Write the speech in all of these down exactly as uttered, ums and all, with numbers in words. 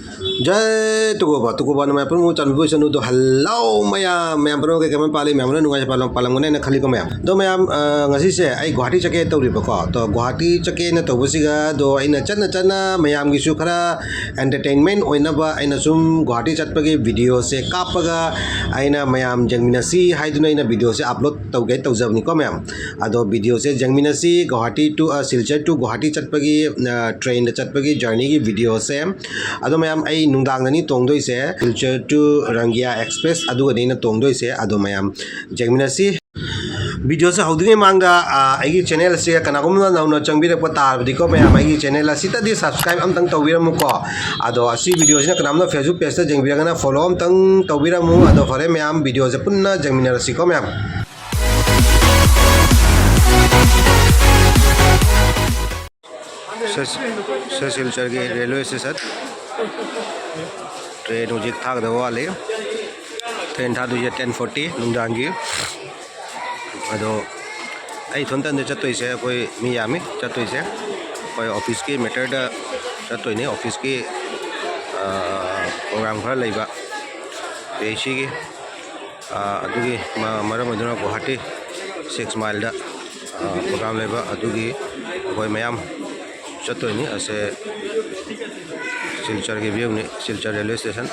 ꯖꯩ ꯇꯨꯀꯣꯕ, ꯇꯨꯀꯣꯕ ꯅ ꯃꯌꯥꯝ ꯄꯨꯝꯅꯃꯛ ꯆꯥꯟꯕꯤꯕ ꯑꯣꯏꯁꯅꯨ꯫ ꯑꯗꯣ ꯍꯜꯂꯣ ꯃꯌꯥꯝ, ꯃꯌꯥꯝ ꯄꯨꯝꯅꯃꯛ ꯀꯩ ꯀꯃꯥꯏ ꯄꯥꯜꯂꯤ? ꯃꯌꯥꯝ ꯂꯣꯏ ꯅꯨꯡꯉꯥꯏ ꯄꯥꯜꯂꯝ-, ꯄꯥꯜꯂꯝꯒꯅꯤ ꯍꯥꯏꯅ ꯈꯜꯂꯤꯀꯣ ꯃꯌꯥꯝ꯫ ꯑꯗꯣ ꯃꯌꯥꯝ, ꯑ, ꯉꯁꯤꯁꯦ ꯑꯩ ꯒꯨꯋꯥꯍꯥꯇꯤ ꯆꯠꯀꯦ ꯇꯧꯔꯤꯕꯀꯣ꯫ ꯑꯗꯣ ꯒꯨꯋꯥꯍꯥꯇꯤ ꯆꯠꯀꯦꯅ ꯇꯧꯕꯁꯤꯒ, ꯑꯗꯣ ꯑꯩꯅ ꯆꯠꯅ ꯆꯠꯅ ꯃꯌꯥꯝꯒꯤꯁꯨ ꯈꯔ entertainment ꯑꯣꯏꯅꯕ ꯑꯩꯅ ꯁꯨꯝ ꯒꯨꯋꯥꯍꯥꯇꯤ ꯆꯠꯄꯒꯤ video ꯁꯦ ꯀꯥꯞꯄꯒ ꯑꯩꯅ ꯃꯌꯥꯝ ꯌꯦꯡꯃꯤꯟꯅꯁꯤ ꯍꯥꯏꯗꯨꯅ ꯑꯩꯅ video ꯁꯦ upload ꯇꯧꯒꯦ ꯇꯧꯖꯕꯅꯤꯀꯣ ꯃꯌꯥꯝ꯫ ꯑꯗꯣ video ꯁꯦ ꯌꯦꯡꯃꯤꯟꯅꯁꯤ, ꯒꯨꯋꯥꯍꯥꯇꯤ to, ꯑ, ꯁꯤꯜꯆꯔ to ꯒꯨꯋꯥꯍꯥꯇꯤ ꯆꯠꯄꯒꯤ, ꯑ, train ꯗ ꯆꯠꯄꯒꯤ journey ꯒꯤ video ꯁꯦ꯫ ꯑꯗꯣ ꯃꯌꯥꯝ, ꯑꯩ ꯅꯨꯡꯗꯥꯡꯗꯅꯤ ꯇꯣꯡꯗꯣꯏꯁꯦ, ꯁꯤꯜꯆꯔ to ꯔꯪꯒꯤꯌꯥ express ꯑꯗꯨꯒꯅꯤ ꯑꯩꯅ ꯇꯣꯡꯗꯣꯏꯁꯦ꯫ ꯑꯗꯣ ꯃꯌꯥꯝ ꯌꯦꯡꯃꯤꯟꯅꯁꯤ꯫ Video ꯁꯦ ꯍꯧꯗ꯭ꯔꯤꯉꯩ ꯃꯃꯥꯡꯗ, ꯑ, ꯑꯩꯒꯤ channel ꯑꯁꯦ ꯀꯅꯥꯒꯨꯝꯕꯅ ꯅꯧꯅ ꯆꯪꯕꯤꯔꯛꯄ ꯇꯥꯔꯕꯗꯤꯀꯣ ꯃꯌꯥꯝ, ꯑꯩꯒꯤ channel ꯑꯁꯤꯇꯗꯤ subscribe ꯑꯝꯇꯪ ꯇꯧꯕꯤꯔꯝꯃꯨꯀꯣ꯫ ꯑꯗꯣ ꯑꯁꯤ video ꯁꯤꯅ ꯀꯅꯥꯝꯅ Facebook page ꯇ ꯌꯦꯡꯕꯤꯔꯒꯅ follow ꯑꯝꯇꯪ ꯇꯧꯕꯤꯔꯝꯃꯨ꯫ ꯑꯗꯣ ꯐꯔꯦ ꯃꯌꯥꯝ, video ꯁꯦ ꯄꯨꯟꯅ ꯌꯦꯡꯃꯤꯟꯅꯔꯁꯤꯀꯣ ꯃꯌꯥꯝ꯫ ꯁ-, ꯁ-, ꯁꯤꯜꯆꯔꯒꯤ railway station꯫ Train ꯍꯧꯖꯤꯛ ꯊꯥꯒꯗꯕ ꯋꯥꯠꯂꯤ꯫ Train ꯊꯥꯗꯣꯏꯁꯦ ten forty ꯅꯨꯡꯗꯥꯡꯒꯤ꯫ ꯑꯗꯣ ꯑꯩ ꯏꯊꯟꯇꯅꯦ ꯆꯠꯇꯣꯏꯁꯦ, ꯑꯩꯈꯣꯏ ꯃꯤ ꯌꯥꯝꯃꯤ ꯆꯠꯇꯣꯏꯁꯦ꯫ ꯑꯩꯈꯣꯏ office ꯀꯤ matter ꯗ ꯆꯠꯇꯣꯏꯅꯤ, office ꯀꯤ, ꯑ, program ꯈꯔ ꯂꯩꯕ ꯄꯤ ꯑꯩꯆ ꯁꯤꯒꯤ꯫ ꯑ, ꯑꯗꯨꯒꯤ ꯃ-, ꯃꯔꯝ ꯑꯣꯏꯗꯨꯅ ꯒꯨꯋꯥꯍꯥꯇꯤ six mile ꯗ, ꯑ, program ꯂꯩꯕ ꯑꯗꯨꯒꯤ ꯑꯩꯈꯣꯏ ꯃꯌꯥꯝ ꯆꯠꯇꯣꯏꯅꯤ꯫ ꯑꯁꯦ ꯁꯤꯜꯆꯔꯒꯤ view ꯅꯤ, ꯁꯤꯜꯆꯔ railway station꯫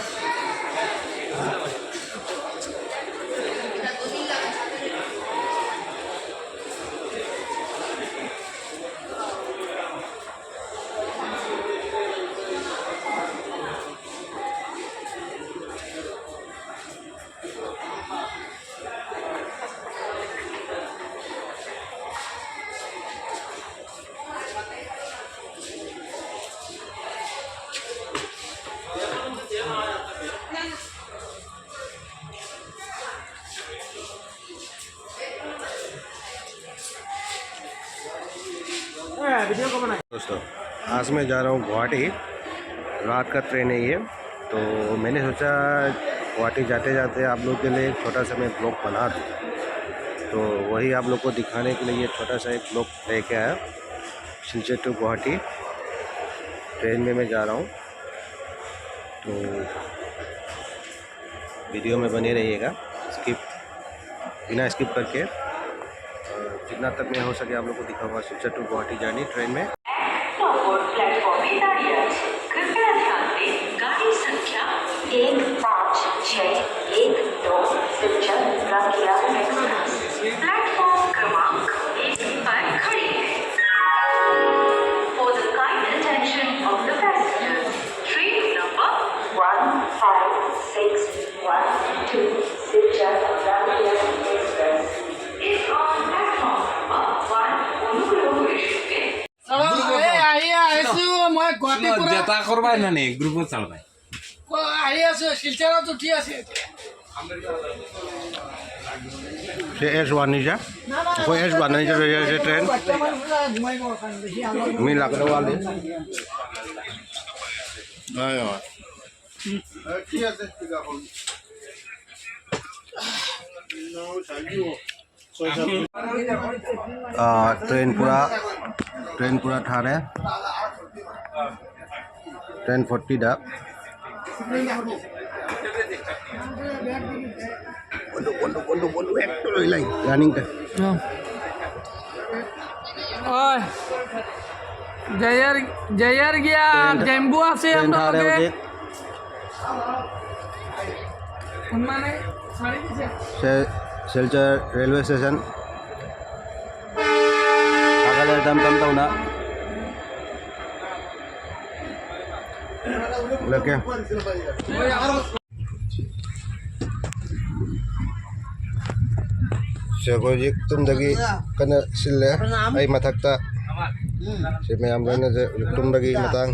दोस्तों, आज मैं जा रहा हूँ गुवाहाटी। रात का train है ये, तो मैंने सोचा गुवाहाटी जाते जाते आप लोग के लिए एक छोटा सा मैं vlog बना दूँ। तो वही आप लोग को दिखाने के लिए ये छोटा सा एक vlog लेके आया। सिलचर to गुवाहाटी train में मैं जा रहा हूँ। तो वीडियो में बने रहिएगा, स्किप बिना स्किप करके। और जितना तक मैं हो सके आप लोग को दिखाऊंगा Silchar to Guwahati journey train में। प्लेटफॉर्म पे दांडी। कृपया ध्यान दें, गाड़ी संख्या एक पाँच छः एक दो सिलचर रांगिया एक्सप्रेस प्लेटफॉर्म क्रमांक एक पर खड़ी है। For the kind attention of the passengers, train number one five six one two Silchar Rankia Express is on platform number one. অনুগ্রহ করে শুনবেন। চালা, এই আহি আহিছো, মই গুৱাহাটী শুনক, পৰা জেতা কৰবাই না নে, গ্ৰুপত চাল নাই। ক-, আহি আছো, শিলচৰত উঠি আছো এতিয়া। से एस वाणिज्य, वो एस वाणिज्य से ट्रेन। मी लखनऊ वाली। आ, ट्रेन पूरा, ट्रेन पूरा ठार है। टेन फोर्टी दा। ৰানিং টা। অয়। জেয়াৰ, জেয়াৰ গিয়া, ট্ৰেইন, জেম্বু আছে ট্ৰেইন আপোনাৰ ঠাৰে লগে। উঠে। মানে, চাৰি পিছে। সে-, শিলচৰ ৰেলৱে ষ্টেচন। আগলৈ যাম, যাম, যাম না। ꯂꯣꯀꯦ꯫ ꯁꯦ, ꯑꯩꯈꯣꯏ ꯍꯧꯖꯤꯛ ꯇꯨꯝꯗꯒꯤ ꯀꯟꯅ ꯁꯤꯜꯂꯦ꯫ ꯑꯩ ꯃꯊꯛꯇ ꯁꯤ ꯃꯌꯥꯝ ꯂꯣꯏꯅ ꯇꯨꯝꯕꯒꯤ ꯃꯇꯥꯡ꯫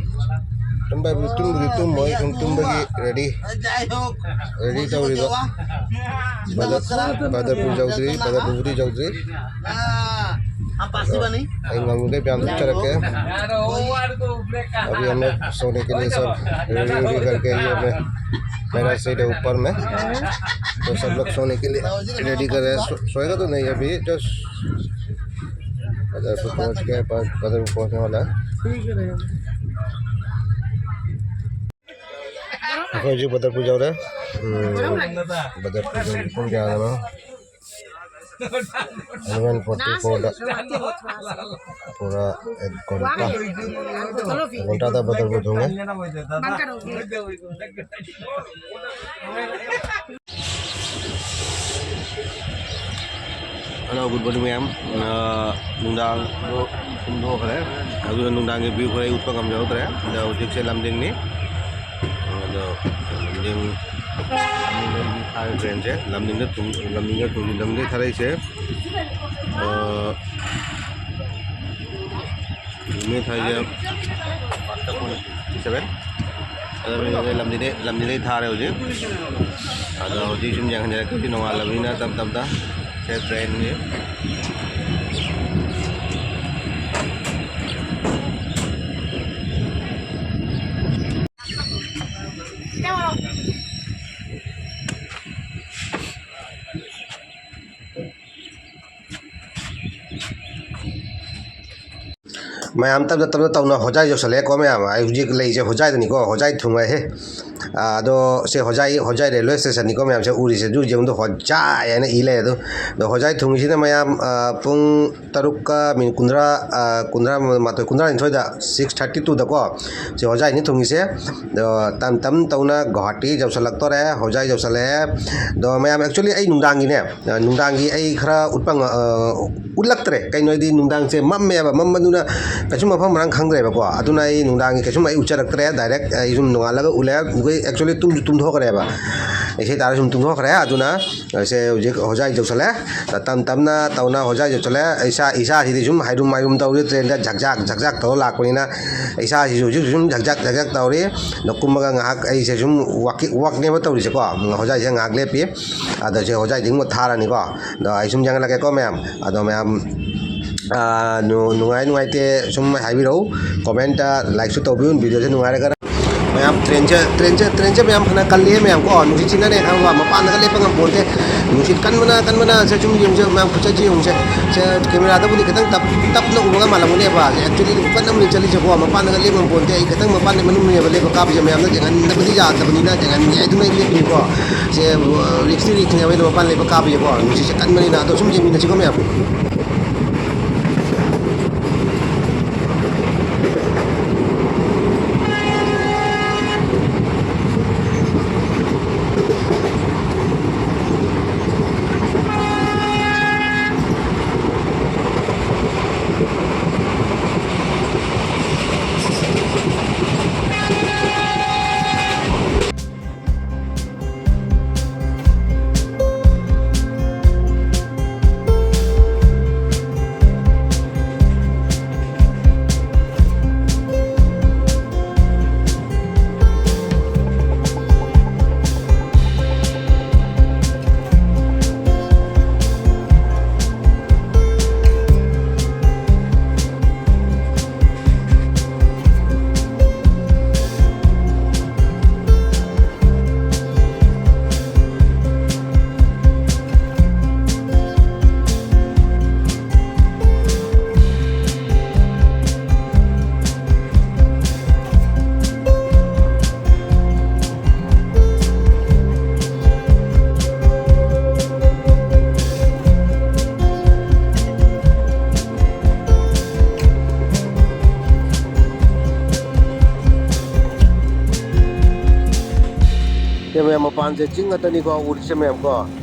ꯇꯨꯝꯕ ꯍꯥꯏꯕꯗꯤ ꯇꯨꯝꯕꯨꯗꯤ ꯇꯨꯝꯃꯣꯏ, ꯁꯨꯝ ꯇꯨꯝꯕꯒꯤ ꯔꯦꯗꯤ, ꯔꯦꯗꯤ ꯇꯧꯔꯤꯕ꯫ ꯕ꯭ꯔꯗꯔ, ꯕ꯭ꯔꯗꯔ ꯄꯨ ꯌꯧꯗ꯭ꯔꯤ, ꯕ꯭ꯔꯗꯔ ꯄꯨꯕꯨꯗꯤ ꯌꯧꯗ꯭ꯔꯤ꯫ ꯑꯩ ꯉꯝꯃꯤꯈꯩ ꯃꯌꯥꯝ ꯆꯠꯆꯔꯛꯀꯦ꯫ अभी हम लोग सोने के लिए सब रेडी वेडी करके ही हमें मेरा सीट है ऊपर में, तो सब लोग सोने के लिए रेडी कर रहे हैं। सो-, सोएगा तो नहीं अभी, जस्ट बदरपुर पहुंच गए, बस बदरपुर पहुंचने वाला है। ठीक है भैया। ꯑꯩꯈꯣꯏ ꯍꯧꯖꯤꯛ ꯕꯗꯔꯄꯨꯔ ꯌꯧꯔꯦ꯫ ꯎꯝ, ꯕꯗꯔꯄꯨꯔ ꯌꯧꯔꯦ꯫ ꯄꯨꯡ ꯀꯌꯥꯗꯅꯣ? ꯏꯂꯦꯚꯦꯟ ꯐꯣꯔꯇꯤ ꯐꯣꯔꯗ꯫ ꯄꯨꯔꯥ ꯑꯦꯛ ꯘꯟꯇꯥ, ꯑꯦꯛ ꯘꯟꯇꯥꯗ ꯕꯗꯔꯄꯨꯔ ꯊꯨꯡꯉꯦ꯫ Hello, good morning, ꯃꯌꯥꯝ꯫ ꯑ, ꯅꯨꯡꯗꯥꯡꯗꯣ ꯄꯨꯡ ꯊꯣꯛꯈ꯭ꯔꯦ꯫ ꯑꯗꯨꯅ ꯅꯨꯡꯗꯥꯡꯒꯤ view ꯈꯔ ꯑꯩ ꯎꯠꯄ ꯉꯝꯖꯍꯧꯗ꯭ꯔꯦ꯫ ꯑꯗ ꯍꯧꯖꯤꯛꯁꯦ ꯂꯝꯗꯤꯡꯅꯤ꯫ ꯑꯗꯣ ꯂꯝꯗꯤꯡ, ꯂꯝꯗꯤꯡ ꯊꯥꯔꯦ ꯇ꯭ꯔꯦꯟꯁꯦ꯫ ꯂꯝꯗꯤꯡꯗ ꯊꯨꯡ-, ꯂꯝꯗꯤꯡꯗ ꯊꯨꯡ-, ꯂꯝꯗꯤꯡꯗ ꯊꯥꯔꯛꯏꯁꯦ, ꯑ, ꯅꯨꯃꯤꯠ ꯍꯥꯏꯁꯦ ꯁꯚꯦꯟ꯫ ꯑꯗꯣ ꯂꯝꯗꯤꯡꯗꯩ, ꯂꯝꯗꯤꯡꯗꯩ ꯊꯥꯔꯦ ꯍꯧꯖꯤꯛ꯫ ꯑꯗꯣ ꯍꯧꯖꯤꯛ ꯁꯨꯝ ꯌꯦꯡꯍꯟꯖꯔꯛꯀꯦ, ꯅꯣꯡꯉꯥꯜꯂꯕꯅꯤꯅ ꯇꯞ ꯇꯞꯅ꯫ ꯁꯦ ꯇ꯭ꯔꯦꯟꯅꯤ꯫ ꯃꯌꯥꯝ ꯇꯞꯅ ꯇꯞꯅ ꯇꯧꯅ ꯍꯣꯖꯥꯏ ꯌꯧꯁꯜꯂꯛꯑꯦꯀꯣ ꯃꯌꯥꯝ꯫ ꯑꯩ ꯍꯧꯖꯤꯛ ꯂꯩꯁꯦ ꯍꯣꯖꯥꯏꯗꯅꯤꯀꯣ, ꯍꯣꯖꯥꯏ ꯊꯨꯡꯉꯦ꯫ ꯑ, ꯑꯗꯣ ꯁꯦ ꯍꯣꯖꯥꯏ, ꯍꯣꯖꯥꯏ ꯔꯦꯜꯋꯦ ꯁ꯭ꯇꯦꯁꯟꯅꯤꯀꯣ ꯃꯌꯥꯝꯁꯦ ꯎꯔꯤꯁꯦ꯫ ꯑꯗꯨ ꯌꯦꯡꯉꯨꯗꯣ ꯍꯣꯖꯥꯏ ꯍꯥꯏꯅ ꯏ ꯂꯩ꯫ ꯑꯗꯣ, ꯑꯗꯣ ꯍꯣꯖꯥꯏ ꯊꯨꯡꯉꯤꯁꯤꯅ ꯃꯌꯥꯝ, ꯑ, ꯄꯨꯡ ꯇꯔꯨꯛꯀ ꯃꯤꯅꯤꯠ ꯀꯨꯟꯊ꯭ꯔꯥ, ꯑ, ꯀꯨꯟꯊ꯭ꯔꯥ ꯃꯥꯊꯣꯏ, ꯀꯨꯟꯊ꯭ꯔꯥ ꯅꯤꯊꯣꯏꯗ, six thirty twoꯗꯀꯣ꯫ ꯁꯤ ꯍꯣꯖꯥꯏꯅꯤ ꯊꯨꯡꯉꯤꯁꯦ꯫ ꯑꯗꯣ ꯇꯝ ꯇꯝ ꯇꯧꯅ ꯒꯧꯍꯥꯇꯤ ꯌꯧꯁꯜꯂꯛꯇꯣꯔꯦ, ꯍꯣꯖꯥꯏ ꯌꯧꯁꯜꯂꯛꯑꯦ꯫ ꯑꯗꯣ ꯃꯌꯥꯝ, actually ꯑꯩ ꯅꯨꯡꯗꯥꯡꯒꯤꯅꯦ, ꯑ, ꯅꯨꯡꯗꯥꯡꯒꯤ ꯑꯩ ꯈꯔ ꯎꯠꯄ ꯉ-, ꯑ, ꯎꯠꯂꯛꯇ꯭ꯔꯦ꯫ ꯀꯩꯅꯣ ꯍꯥꯏꯗꯤ ꯅꯨꯡꯗꯥꯡꯁꯦ ꯃꯝꯃꯦꯕ, ꯃꯝꯕꯗꯨꯅ ꯀꯩꯁꯨꯝ ꯃꯐꯝ ꯃꯔꯥꯡ ꯈꯪꯗ꯭ꯔꯦꯕꯀꯣ꯫ ꯑꯗꯨꯅ ꯑꯩ ꯅꯨꯡꯗꯥꯡꯒꯤ ꯀꯩꯁꯨꯝ ꯑꯩ ꯎꯠꯆꯔꯛꯇ꯭ꯔꯦ, direct ꯑꯩ ꯁꯨꯝ ꯅꯣꯡꯉꯥꯜꯂꯒ ꯎꯠꯂꯦ꯫ ꯑꯩꯈꯣꯏ actually ꯇꯨꯝꯁꯨ ꯇꯨꯝꯊꯣꯛꯈ꯭ꯔꯦꯕ, ꯏꯁꯩ ꯇꯥꯔ ꯁꯨꯝ ꯇꯨꯝꯊꯣꯛꯈ꯭ꯔꯦ꯫ ꯑꯗꯨꯅ ꯁꯦ ꯍꯧꯖꯤꯛ ꯍꯣꯖꯥꯏ ꯌꯧꯁꯜꯂꯦ꯫ ꯇꯞ ꯇꯞꯅ ꯇꯧꯅ ꯍꯣꯖꯥꯏ ꯌꯧꯁꯜꯂꯦ꯫ ꯏꯁꯥ, ꯏꯁꯥꯁꯤꯗꯤ ꯁꯨꯝ ꯍꯥꯏꯔꯨꯝ ꯍꯥꯏꯔꯨꯝ ꯇꯧꯔꯤ, ꯇ꯭ꯔꯦꯟꯗ ꯖꯛ ꯖꯛ ꯖꯛ ꯖꯛ ꯇꯧꯔ ꯂꯥꯛꯄꯅꯤꯅ ꯏꯁꯥꯁꯤꯁꯨ ꯍꯧꯖꯤꯛ ꯁꯨꯝ ꯖꯛ ꯖꯛ ꯖꯛ ꯖꯛ ꯇꯧꯔꯤ꯫ ꯑꯗꯣ ꯀꯨꯝꯃꯒ ꯉꯥꯏꯍꯥꯛ ꯑꯩꯁꯦ ꯁꯨꯝ walking, walkꯅꯦꯕ ꯇꯧꯔꯤꯁꯦꯀꯣ꯫ ꯍꯣꯖꯥꯏꯁꯦ ꯉꯥꯏꯍꯥꯛ ꯂꯦꯞꯄꯤ꯫ ꯑꯗꯣ ꯁꯤ ꯍꯣꯖꯥꯏꯁꯦ ꯑꯃꯨꯛ ꯊꯥꯔꯅꯤꯀꯣ꯫ ꯑꯗꯣ ꯑꯩ ꯁꯨꯝ ꯌꯦꯡꯍꯜꯂꯛꯀꯦꯀꯣ ꯃꯌꯥꯝ꯫ ꯑꯗꯣ ꯃꯌꯥꯝ, ꯑꯥ, ꯅꯨ-, ꯅꯨꯡꯉꯥꯏ ꯅꯨꯡꯉꯥꯏꯇꯦ ꯁꯨꯝ ꯍꯥꯏꯕꯤꯔꯛꯎ꯫ Commentꯇ likeꯁꯨ ꯇꯧꯕꯤꯌꯨ, videoꯁꯦ ꯅꯨꯡꯉꯥꯏꯔꯒꯅ꯫ ꯃꯌꯥꯝ ꯇ꯭ꯔꯦꯟꯁꯦ, ꯇ꯭ꯔꯦꯟꯁꯦ, ꯇ꯭ꯔꯦꯟꯁꯦ ꯃꯌꯥꯝ ꯐꯅ ꯀꯜꯂꯦ ꯃꯌꯥꯝ ꯀꯣ, ꯅꯨꯡꯁꯤꯠ ꯁꯤꯠꯅꯔꯦ ꯈꯪꯕ, ꯃꯄꯥꯟꯗꯒ ꯂꯦꯞꯄ ꯉꯝꯄꯣꯟꯇꯦ꯫ ꯅꯨꯡꯁꯤꯠ ꯀꯟꯕꯅ, ꯀꯟꯕꯅ꯫ ꯁꯦ ꯁꯨꯝ ꯌꯦꯡꯁꯦ ꯃꯌꯥꯝ, ꯈꯨꯆꯠꯁꯦ ꯌꯦꯡꯁꯦ꯫ ꯁꯦ ꯀꯦꯃꯦꯔꯥꯗꯕꯨꯗꯤ ꯈꯤꯇꯪ ꯇꯞ-, ꯇꯞꯅ ꯎꯕꯒ ꯃꯥꯜꯂꯝꯒꯅꯦꯕ꯫ ꯁꯦ actually ꯈꯨꯀꯟ ꯑꯃꯅꯤ ꯆꯠꯂꯤꯁꯦꯀꯣ, ꯃꯄꯥꯟꯗꯒ ꯂꯦꯞꯄ ꯉꯝꯄꯣꯟꯇꯦ꯫ ꯑꯩ ꯈꯤꯇꯪ ꯃꯄꯥꯟꯗ, ꯃꯅꯨꯡꯅꯦꯕ ꯂꯦꯞꯄ ꯀꯥꯞꯄꯤꯁꯦ꯫ ꯃꯌꯥꯝꯅ ꯌꯦꯡꯍꯟꯗꯕꯗꯤ ꯌꯥꯗꯕꯅꯤꯅ ꯌꯦꯡꯍꯟꯒꯦ ꯍꯥꯏꯗꯨꯅ ꯑꯩ ꯂꯦꯞꯄꯤꯅꯤꯀꯣ꯫ ꯁꯦ, ꯑ, ꯔꯤꯛꯁꯇꯤ ꯔꯤꯛꯁꯅꯦꯕ ꯑꯩꯅ ꯃꯄꯥꯟ ꯂꯦꯞꯄ ꯀꯥꯞꯄꯤꯁꯦꯀꯣ, ꯅꯨꯡꯁꯤꯠꯁꯦ ꯀꯟꯕꯅꯤꯅ꯫ ꯑꯗꯣ ꯁꯨꯝ ꯌꯦꯡꯃꯤꯟꯅꯁꯤꯀꯣ ꯃꯌꯥꯝ꯫ ꯁꯦ ꯃꯌꯥꯝ, ꯃꯄꯥꯟꯁꯦ ꯆꯤꯡ ꯉꯥꯛꯇꯅꯤꯀꯣ ꯎꯔꯤꯁꯦ ꯃꯌꯥꯝ ꯀꯣ꯫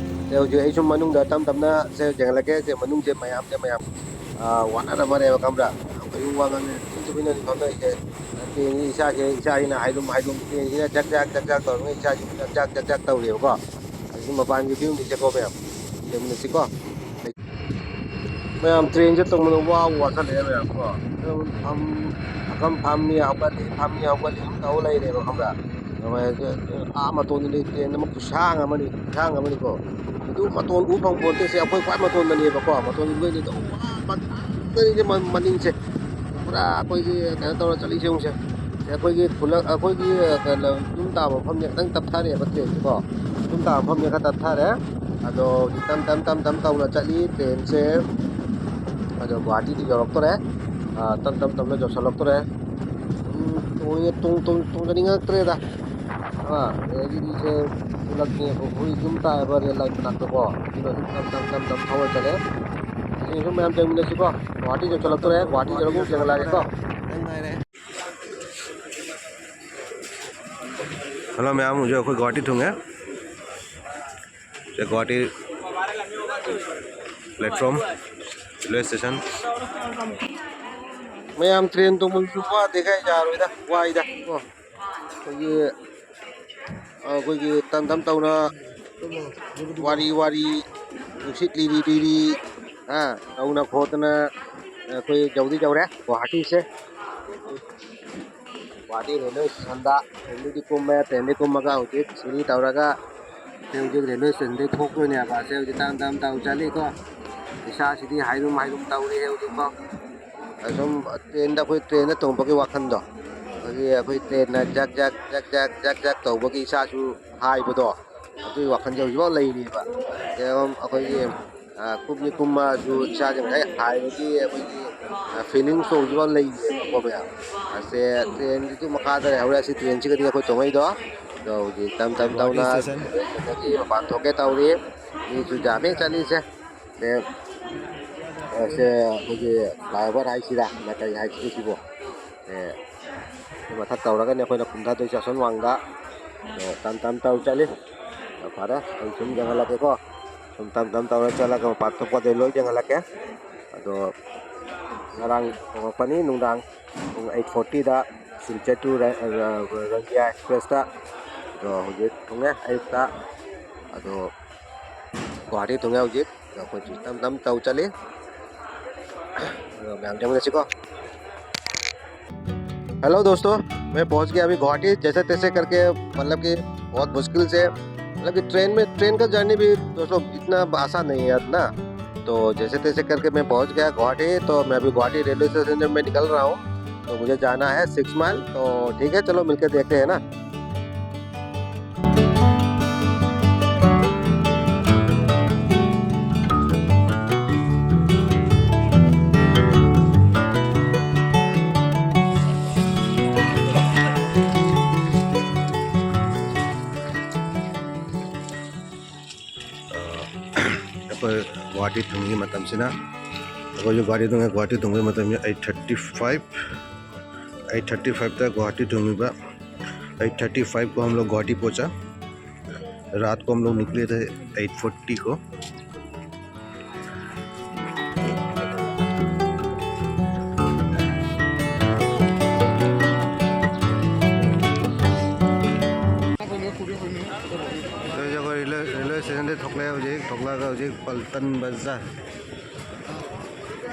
ꯁꯦ ꯍꯧꯖꯤꯛ ꯑꯩ ꯁꯨꯝ ꯃꯅꯨꯡꯗ ꯇꯞ ꯇꯞꯅ ꯁꯦ ꯌꯦꯡꯍꯜꯂꯛꯀꯦ꯫ ꯁꯦ ꯃꯅꯨꯡꯁꯦ ꯃꯌꯥꯝꯁꯦ ꯃꯌꯥꯝ, ꯑꯥ, ꯋꯥꯅꯔꯝꯃꯅꯦꯕ ꯈꯪꯕ꯭ꯔꯥ? ꯌꯥꯝ ꯀꯩꯁꯨ ꯋꯥ ꯉꯥꯡꯅ ꯇꯨꯃꯤꯟ ꯇꯨꯃꯤꯟꯅꯅꯤ ꯐꯝꯅꯔꯤꯁꯦ꯫ ꯅꯠꯇꯦ, ꯏꯁꯥꯁꯦ, ꯏꯁꯥꯁꯤꯅ ꯍꯥꯏꯗꯨꯝ ꯍꯥꯏꯗꯨꯝ, ꯇ꯭ꯔꯦꯟꯁꯤꯅ ꯖꯛ ꯖꯛ ꯖꯛ ꯖꯛ ꯇꯧꯔꯒ ꯏꯁꯥꯁꯤ ꯖꯛ ꯖꯛ ꯖꯛ ꯖꯛ ꯇꯧꯔꯤꯕꯀꯣ꯫ ꯑꯗꯨꯗꯤ ꯃꯄꯥꯟꯒꯤ ꯐꯤꯕꯝꯁꯦ ꯆꯦꯛꯀꯣ ꯃꯌꯥꯝ, ꯌꯦꯡꯃꯤꯟꯅꯁꯤꯀꯣ꯫ ꯃꯌꯥꯝ ꯇ꯭ꯔꯦꯟꯁꯦ ꯇꯣꯡꯕꯗ ꯋꯥꯕ ꯋꯥꯁꯜꯂꯛꯑꯦ ꯃꯌꯥꯝ ꯀꯣ꯫ ꯑꯗꯨꯝ ꯐꯝ-, ꯐꯝ-, ꯐꯝꯃꯤ ꯍꯧꯒꯠꯂꯤ, ꯐꯝꯃꯤ ꯍꯧꯒꯠꯂꯤ ꯑꯗꯨꯝ ꯇꯧ ꯂꯩꯔꯦꯕ ꯈꯪꯕ꯭ꯔꯥ? ꯑꯗꯨꯃꯥꯏꯅ ꯑꯥ ꯃꯇꯣꯟꯗꯨꯗꯤ ꯇ꯭ꯔꯦꯟ ꯑꯃ ꯈꯨꯁꯥꯡ ꯑꯃꯅꯤ, ꯈꯨꯁꯥꯡ ꯑꯃꯅꯤꯀꯣ꯫ ꯑꯗꯨ ꯃꯇꯣꯟ ꯎ ꯐꯪ ꯄꯣꯟꯇꯦ꯫ ꯁꯦ ꯑꯩꯈꯣꯏ ꯈ꯭ꯋꯥꯏ ꯃꯇꯣꯟꯗꯅꯦꯕꯀꯣ꯫ ꯃꯇꯣꯟ ꯎꯕꯩꯗꯨꯗ ꯎ ꯋꯥ ꯃꯊꯛꯇꯅꯤꯁꯦ ꯃ-, ꯃꯅꯤꯡꯁꯦ꯫ ꯄꯨꯔꯥ ꯑꯩꯈꯣꯏꯒꯤ ꯀꯩꯅꯣ ꯇꯧꯔ ꯆꯠꯂꯤꯁꯦ ꯌꯦꯡꯉꯨꯁꯦ꯫ ꯑꯩꯈꯣꯏꯒꯤ ꯈꯨꯂꯛ ꯑꯩꯈꯣꯏꯒꯤ ꯀꯩꯅꯣ ꯌꯨꯝ ꯇꯥꯕ ꯃꯐꯝꯁꯦ ꯈꯤꯇꯪ ꯇꯞꯊꯔꯦꯕ ꯇ꯭ꯔꯦꯟꯁꯦꯀꯣ꯫ ꯌꯨꯝ ꯇꯥꯕ ꯃꯐꯝꯁꯦ ꯈꯔ ꯇꯞꯊꯔꯦ꯫ ꯑꯗꯣ ꯍꯧꯖꯤꯛ ꯇꯝ ꯇꯝ ꯇꯝ ꯇꯝ ꯇꯧꯅ ꯆꯠꯂꯤ ꯇ꯭ꯔꯦꯟꯁꯦ꯫ ꯑꯗꯣ ꯒꯨꯍꯥꯇꯤꯗꯤ ꯌꯧꯔꯛꯇꯣꯔꯦ꯫ ꯑꯥ, ꯇꯞ ꯇꯞ ꯇꯞꯅ ꯌꯧꯁꯜꯂꯛꯇꯣꯔꯦ꯫ ꯎꯝ, ꯇꯣꯡꯅꯤꯡꯉꯦ-, ꯇꯣꯡ-, ꯇꯣꯡ-, ꯇꯣꯡꯖꯅꯤꯡꯉꯛꯇ꯭ꯔꯦꯗ꯫ ꯑꯥ, ꯑꯗꯒꯤꯗꯤ ꯁꯦ ꯈꯨꯂꯛꯅꯦ ꯑꯩꯈꯣꯏ ꯌꯨꯝ ꯇꯥꯏꯌꯦꯕ ꯔꯦꯜ ꯂꯥꯏꯟ ꯃꯅꯥꯛꯇꯀꯣ꯫ ꯑꯗꯨꯅ ꯑꯗꯨꯝ ꯇꯝ ꯇꯝ ꯇꯝ ꯇꯝ ꯊꯧꯔ ꯆꯠꯂꯦ꯫ ꯁꯤꯁꯨ ꯃꯌꯥꯝ ꯆꯪꯃꯤꯟꯅꯁꯤꯀꯣ꯫ ꯒꯨꯍꯥꯇꯤ ꯌꯧꯁꯜꯂꯛꯇꯣꯔꯦ꯫ ꯒꯨꯍꯥꯇꯤ ꯌꯧꯔꯒ ꯌꯦꯡꯍꯜꯂꯛꯑꯒꯦꯀꯣ꯫ ꯍꯜꯂꯣ ꯃꯌꯥꯝ, ꯍꯧꯖꯤꯛ ꯑꯩꯈꯣꯏ ꯒꯨꯍꯥꯇꯤ ꯊꯨꯡꯉꯦ꯫ ꯁꯦ ꯒꯨꯍꯥꯇꯤ platform, railway station꯫ ꯃꯌꯥꯝ ꯇ꯭ꯔꯦꯟ ꯇꯣꯡꯐꯝꯁꯨ ꯋꯥꯗꯦ ꯀꯥꯏ ꯌꯥꯔꯣꯏꯗ, ꯋꯥꯏꯗ ꯀꯣ꯫ ꯑꯩꯈꯣꯏꯒꯤ, ꯑꯩꯈꯣꯏꯒꯤ ꯇꯝ ꯇꯝ ꯇꯧꯅ ꯋꯥꯔꯤ ꯋꯥꯔꯤ, ꯅꯨꯡꯁꯤꯠ ꯂꯤꯔꯤ ꯂꯤꯔꯤ, ꯑ, ꯇꯧꯅ ꯈꯣꯠꯇꯅ ꯑꯩꯈꯣꯏ ꯌꯧꯗꯤ ꯌꯧꯔꯦ ꯒꯨꯍꯥꯇꯤꯁꯦ꯫ ꯒꯨꯍꯥꯇꯤ ꯔꯦꯜꯋꯦ ꯁ꯭ꯇꯦꯁꯟꯗ ꯇ꯭ꯔꯦꯟꯗꯒꯤ ꯀꯨꯝꯃꯦ, ꯇ꯭ꯔꯦꯟꯗꯒꯤ ꯀꯨꯝꯃꯒ ꯍꯧꯖꯤꯛ ꯁꯤꯔꯤ ꯇꯧꯔꯒ ꯁꯤ ꯍꯧꯖꯤꯛ ꯔꯦꯜꯋꯦ ꯁ꯭ꯇꯦꯁꯟꯗꯒꯤ ꯊꯣꯛꯇꯣꯏꯅꯦꯕ꯫ ꯁꯦ ꯍꯧꯖꯤꯛ ꯇꯝ ꯇꯝ ꯇꯧ ꯆꯠꯂꯤꯀꯣ꯫ ꯏꯁꯥꯁꯤꯗꯤ ꯍꯥꯏꯔꯨꯝ ꯍꯥꯏꯔꯨꯝ ꯇꯧꯔꯤ ꯍꯧꯖꯤꯛꯐꯥꯎ꯫ ꯑꯁꯨꯝ ꯇ꯭ꯔꯦꯟꯗ, ꯑꯩꯈꯣꯏ ꯇ꯭ꯔꯦꯟꯗ ꯇꯣꯡꯕꯒꯤ ꯋꯥꯈꯜꯗꯣ, ꯑꯩꯈꯣꯏꯒꯤ, ꯑꯩꯈꯣꯏ ꯇ꯭ꯔꯦꯟꯅ ꯖꯛ ꯖꯛ ꯖꯛ ꯖꯛ ꯖꯛ ꯖꯛ ꯇꯧꯕꯒꯤ ꯏꯁꯥꯁꯨ ꯍꯥꯏꯕꯗꯣ, ꯑꯗꯨꯒꯤ ꯋꯥꯈꯜꯁꯦ ꯍꯧꯖꯤꯛꯐꯥꯎ ꯂꯩꯔꯤꯕ꯫ ꯑꯗꯨꯝ ꯑꯩꯈꯣꯏꯒꯤ, ꯑ, ꯀꯨꯝꯗꯤ ꯀꯨꯝꯃꯁꯨ ꯏꯁꯥꯁꯦ ꯉꯁꯥꯏ ꯍꯥꯏꯕꯒꯤ ꯑꯩꯈꯣꯏꯒꯤ, ꯑ, feelings ꯇꯣ ꯍꯧꯖꯤꯛꯐꯥꯎ ꯂꯩꯔꯤꯕꯀꯣ ꯃꯌꯥꯝ꯫ ꯑꯁꯦ ꯇ꯭ꯔꯦꯟꯁꯤꯁꯨ ꯃꯈꯥꯗ ꯂꯩꯍꯧꯔꯦ꯫ ꯑꯁꯤ ꯇ꯭ꯔꯦꯟꯁꯤꯒꯗꯤ ꯑꯩꯈꯣꯏ ꯇꯣꯡꯉꯛꯏꯗꯣ꯫ ꯑꯗꯣ ꯍꯧꯖꯤꯛ ꯇꯝ ꯇꯝ ꯒꯨꯍꯥꯇꯤ ꯇꯧꯅ ꯁ꯭ꯇꯦꯁꯟ꯫ ꯁꯤꯗꯒꯤ ꯃꯄꯥꯟ ꯊꯣꯛꯀꯦ ꯇꯧꯔꯤ꯫ ꯃꯤꯁꯨ ꯌꯥꯝꯃꯦ ꯆꯠꯂꯤꯁꯦ꯫ ꯁꯦ, ꯑ, ꯁꯦ ꯑꯩꯈꯣꯏꯒꯤ flyover ꯍꯥꯏꯁꯤꯔꯥ, ꯅꯠꯇ꯭ꯔꯒ ꯍꯥꯏꯁꯤꯔ ꯁꯤꯕꯨ? ꯁꯦ, ꯁꯤ ꯃꯊꯛ ꯇꯧꯔꯒꯅꯤ ꯑꯩꯈꯣꯏꯅ ꯀꯨꯝꯊꯗꯣꯏꯁꯦ ꯑꯁꯣꯝ ꯋꯥꯡꯗ꯫ ꯑꯗꯣ ꯇꯝ ꯇꯝ ꯇꯧ ꯆꯠꯂꯤ꯫ ꯑꯗꯣ ꯐꯔꯦ, ꯑꯩ ꯁꯨꯝ ꯌꯦꯡꯍꯜꯂꯛꯀꯦꯀꯣ꯫ ꯁꯨꯝ ꯇꯝ ꯇꯝ ꯇꯧꯔ ꯆꯠꯂꯒ ꯃꯄꯥꯟ ꯊꯣꯛꯄꯗꯩ ꯂꯣꯏ ꯌꯦꯡꯍꯜꯂꯛꯀꯦ꯫ ꯑꯗꯣ ꯉꯔꯥꯡ ꯊꯣꯛꯂꯛꯄꯅꯤ ꯅꯨꯡꯗꯥꯡ ꯄꯨꯡ eight forty the Silchar to ꯔ-, ꯔ-, ꯔ-, ꯔꯪꯒꯤꯌꯥ ꯑꯦꯛꯁꯄ꯭ꯔꯦꯁꯇ꯫ ꯑꯗꯣ ꯍꯧꯖꯤꯛ ꯊꯨꯡꯉꯦ ꯑꯌꯨꯛꯇ꯫ ꯑꯗꯣ ꯒꯨꯍꯥꯇꯤ ꯊꯨꯡꯉꯦ ꯍꯧꯖꯤꯛ꯫ ꯑꯗꯣ ꯑꯩꯈꯣꯏꯁꯨ ꯇꯝ ꯇꯝ ꯇꯧ ꯆꯠꯂꯤ꯫ ꯑꯗꯣ ꯃꯌꯥꯝ ꯆꯪꯃꯤꯟꯅꯁꯤꯀꯣ꯫ हेलो दोस्तों, मैं पहुंच गया अभी गुवाहाटी। जैसे तैसे करके, मतलब कि बहुत मुश्किल से, मतलब कि ट्रेन में, ट्रेन का जर्नी भी दोस्तों इतना आसान नहीं है ना। तो जैसे तैसे करके मैं पहुंच गया गुवाहाटी। तो मैं अभी गुवाहाटी रेलवे स्टेशन में निकल रहा हूँ। तो मुझे जाना है सिक्स माइल। तो ठीक है, चलो मिलकर देखते हैं ना। ꯑꯩꯈꯣꯏ ꯒꯨꯍꯥꯇꯤ ꯊꯨꯡꯉꯤ ꯃꯇꯝꯁꯤꯅ, ꯑꯩꯈꯣꯏꯁꯨ ꯒꯨꯍꯥꯇꯤ ꯊꯨꯡꯉꯦ꯫ ꯒꯨꯍꯥꯇꯤ ꯊꯨꯡꯕꯒꯤ ꯃꯇꯝꯁꯤ eight thirty five, eight thirty ꯐꯥꯏꯚꯇ ꯒꯨꯍꯥꯇꯤ ꯊꯨꯡꯉꯤꯕ꯫ एट थर्टी फ़ाइव को हम लोग गुवाहाटी पहुंचा। रात को हम लोग निकले थे एट फ़ोर्टी को। ꯑꯩꯈꯣꯏ ꯔꯦꯜꯋꯦ, ꯔꯦꯜꯋꯦ ꯁ꯭ꯇꯦꯁꯟꯗꯒꯤ ꯊꯣꯛꯂꯛꯑꯦ ꯍꯧꯖꯤꯛ꯫ ꯊꯣꯛꯂꯛꯑꯒ ꯍꯧꯖꯤꯛ ꯄꯜꯇꯟ ꯕꯖꯥꯔ꯫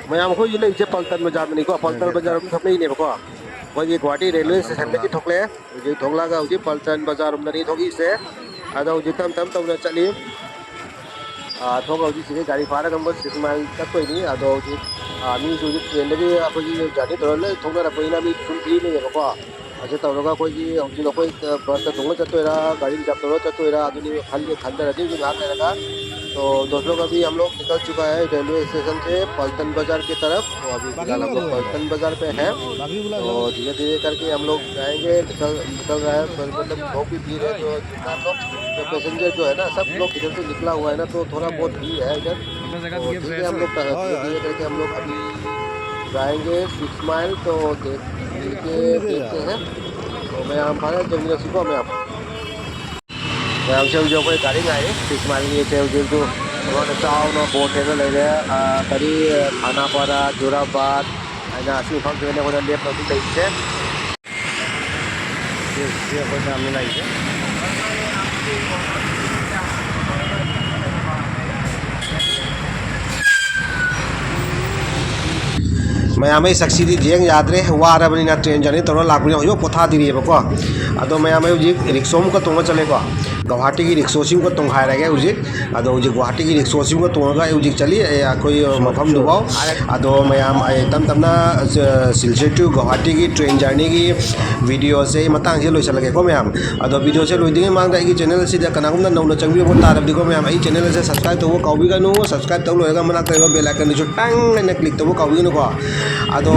ꯃꯌꯥꯝ ꯑꯩꯈꯣꯏ ꯍꯧꯖꯤꯛ ꯂꯩꯔꯤꯁꯦ ꯄꯜꯇꯟ ꯕꯖꯥꯔꯗꯅꯤꯀꯣ꯫ ꯄꯜꯇꯟ ꯕꯖꯥꯔ ꯑꯗꯨꯝ ꯊꯣꯛꯂꯛꯏꯅꯦꯕꯀꯣ꯫ ꯑꯩꯈꯣꯏꯒꯤ ꯒꯨꯍꯥꯇꯤ ꯔꯦꯜꯋꯦ ꯁ꯭ꯇꯦꯁꯟꯗꯒꯤ ꯊꯣꯛꯂꯛꯑꯦ꯫ ꯍꯧꯖꯤꯛ ꯊꯣꯛꯂꯛꯑꯒ ꯍꯧꯖꯤꯛ ꯄꯜꯇꯟ ꯕꯖꯥꯔ ꯔꯣꯝꯗꯅꯤ ꯊꯣꯛꯏꯁꯦ꯫ ꯑꯗꯣ ꯍꯧꯖꯤꯛ ꯇꯞ ꯇꯞ ꯇꯧꯅ ꯆꯠꯂꯤ꯫ ꯑꯥ, ꯊꯣꯛꯑꯒ ꯍꯧꯖꯤꯛ ꯁꯤꯗꯩ ꯒꯥꯔꯤ ꯐꯥꯔꯒ ꯑꯃꯨꯛ ꯁꯤꯛꯁ ꯃꯥꯏꯜ ꯆꯠꯇꯣꯏꯅꯤ꯫ ꯑꯗꯣ ꯍꯧꯖꯤꯛ, ꯑꯥ, ꯃꯤꯁꯨ ꯍꯧꯖꯤꯛ ꯇ꯭ꯔꯦꯟꯗꯒꯤ ꯑꯩꯈꯣꯏꯒꯤ ꯖꯔꯅꯤ ꯇꯧꯔ ꯂꯣꯏ ꯊꯣꯛꯅꯔꯛꯄꯅꯤꯅ ꯃꯤ ꯐꯨꯜ ꯐ꯭ꯔꯤ ꯂꯩꯌꯦꯕꯀꯣ꯫ ꯑꯁꯤ ꯇꯧꯔꯒ ꯑꯩꯈꯣꯏꯒꯤ ꯍꯧꯖꯤꯛ ꯑꯩꯈꯣꯏ ꯕꯁꯇ ꯇꯣꯡꯉ ꯆꯠꯇꯣꯏꯔꯥ, ꯒꯥꯔꯤ ꯔꯤꯖꯥꯕ ꯇꯧꯔ ꯆꯠꯇꯣꯏꯔꯥ, ꯑꯗꯨꯅꯤ ꯈꯜꯂꯤ, ꯈꯟꯊꯔꯗꯤ ꯍꯧꯖꯤꯛ ꯉꯥꯏꯍꯥꯛ ꯂꯩꯔꯒ꯫ तो दोस्तों, अभी हम लोग निकल चुका है रेलवे स्टेशन से पलटन बाजार की तरफ। तो अभी फिलहाल हम लोग पलटन बाजार पे हैं। तो धीरे धीरे करके हम लोग जाएंगे, निकल निकल रहा है, मतलब लोग भी भीड़ है। तो जितना लोग, जो पैसेंजर जो है ना, सब लोग इधर से निकला हुआ है ना, तो थोड़ा बहुत भीड़ है इधर। तो ठीक है, हम लोग धीरे धीरे करके हम लोग अभी जाएंगे सिक्स माइल। तो देख के देखते हैं। तो मैं यहाँ पर जमीन सीखो मैं यहाँ। ꯃꯌꯥꯝꯁꯦ ꯍꯧꯖꯤꯛ ꯑꯩꯈꯣꯏ ꯒꯥꯔꯤ ꯉꯥꯏꯔꯤ꯫ ꯁꯤꯛꯁ ꯃꯥꯏꯜꯒꯤꯁꯦ ꯍꯧꯖꯤꯛ ꯍꯧꯖꯤꯛ ꯁꯨꯃꯥꯏꯅ ꯆꯥꯎꯅ ꯕꯣꯔꯗ ꯍꯦꯛꯇ ꯂꯩꯔꯦ꯫ ꯑꯥ, ꯀꯔꯤ, ꯈꯥꯅꯥꯄꯥꯔꯥ, ꯖꯣꯔꯥꯕꯥꯗ ꯍꯥꯏꯅ ꯑꯁꯤ ꯃꯐꯝꯁꯤꯗꯅꯦ ꯑꯩꯈꯣꯏꯅ ꯂꯦꯞꯄ ꯍꯧꯖꯤꯛ ꯂꯩꯔꯤꯁꯦ꯫ ꯁꯤ, ꯁꯤ ꯑꯩꯈꯣꯏ ꯃꯌꯥꯝꯅ ꯂꯩꯔꯤꯁꯦ꯫ ꯃꯌꯥꯝ ꯑꯩ ꯁꯛꯁꯤꯗꯤ ꯌꯦꯡ ꯌꯥꯗ꯭ꯔꯦ, ꯋꯥꯔꯕꯅꯤꯅ꯫ ꯇ꯭ꯔꯦꯟ ꯖꯔꯅꯤ ꯇꯧꯔ ꯂꯥꯛꯄꯅꯤꯅ ꯍꯧꯖꯤꯛ ꯄꯣꯊꯥꯗ꯭ꯔꯤꯑꯕꯀꯣ꯫ ꯑꯗꯣ ꯃꯌꯥꯝ ꯑꯩ ꯍꯧꯖꯤꯛ ꯔꯤꯛꯁꯣ ꯑꯃꯨꯛꯀ ꯇꯣꯡꯉ ꯆꯠꯂꯦꯀꯣ꯫ ꯒꯧꯍꯥꯇꯤꯒꯤ ꯔꯤꯛꯁꯣꯁꯤꯃꯒ ꯇꯣꯡꯈꯥꯏꯔꯒꯦ ꯍꯧꯖꯤꯛ꯫ ꯑꯗꯣ ꯍꯧꯖꯤꯛ ꯒꯧꯍꯥꯇꯤꯒꯤ ꯔꯤꯛꯁꯣꯁꯤꯃꯒ ꯇꯣꯡꯉꯒ ꯑꯩ ꯍꯧꯖꯤꯛ ꯆꯠꯂꯤ, ꯑꯦ, ꯑꯩꯈꯣꯏ ꯃꯐꯝꯗꯨꯐꯥꯎ꯫ ꯑꯗꯣ ꯃꯌꯥꯝ ꯑꯩ ꯇꯞ ꯇꯞꯅ, ꯑ, ꯁꯤꯜꯆꯔ to ꯒꯧꯍꯥꯇꯤꯒꯤ train journeyꯒꯤ videoꯁꯦ ꯑꯩ ꯃꯇꯥꯡꯁꯤꯗ ꯂꯣꯏꯁꯤꯜꯂꯒꯦꯀꯣ ꯃꯌꯥꯝ꯫ ꯑꯗꯣ videoꯁꯦ ꯂꯣꯏꯗ꯭ꯔꯤꯉꯩ ꯃꯃꯥꯡꯗ ꯑꯩꯒꯤ channel ꯑꯁꯤꯗ ꯀꯅꯥꯒꯨꯝꯕ ꯅꯧꯅ ꯆꯪꯕꯤꯔꯛꯄ ꯇꯥꯔꯕꯗꯤꯀꯣ ꯃꯌꯥꯝ, ꯑꯩ channel ꯑꯁꯦ subscribe ꯇꯧꯕ ꯀꯥꯎꯕꯤꯒꯅꯨ꯫ Subscribe ꯇꯧ ꯂꯣꯏꯔꯒ ꯃꯅꯥꯛꯇ ꯂꯩꯕ bell iconꯗꯨꯁꯨ ꯇꯪ ꯍꯥꯏꯅ click ꯇꯧꯕ ꯀꯥꯎꯕꯤꯒꯅꯨꯀꯣ꯫ ꯑꯗꯣ,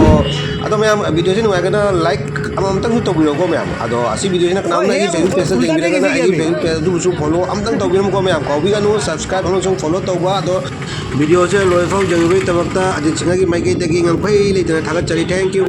ꯑꯗꯣ ꯃꯌꯥꯝ videoꯁꯦ ꯅꯨꯡꯉꯥꯏꯒꯅ like ꯑꯃꯃꯝꯇꯪꯁꯨ ꯇꯧꯕꯤꯔꯣꯀꯣ ꯃꯌꯥꯝ꯫ ꯑꯗꯣ ꯑꯁꯤ videoꯁꯤꯅ ꯀꯅꯥꯒꯨꯝꯕ ꯑꯩꯒꯤ Facebook pageꯇ ꯌꯦꯡꯕꯤꯔꯒꯅ ꯑꯩꯒꯤ Facebook page ꯑꯗꯨꯕꯨꯁꯨ follow ꯑꯃꯇꯪ ꯇꯧꯕꯤꯔꯝꯃꯨꯀꯣ ꯃꯌꯥꯝ, ꯀꯥꯎꯕꯤꯒꯅꯨ subscribe ꯑꯃꯁꯨꯡ follow ꯇꯧꯕ꯫ ꯑꯗꯣ videoꯁꯦ ꯂꯣꯏꯐꯥꯎ ꯌꯦꯡꯕꯤꯕꯒꯤꯗꯃꯛꯇ ꯑꯖꯤꯠ ꯁꯤꯡꯍꯒꯤ ꯃꯥꯏꯀꯩꯗꯒꯤ ꯉꯝꯈꯩ ꯂꯩꯇꯅ ꯊꯥꯒꯠꯆꯔꯤ꯫ Thank you꯫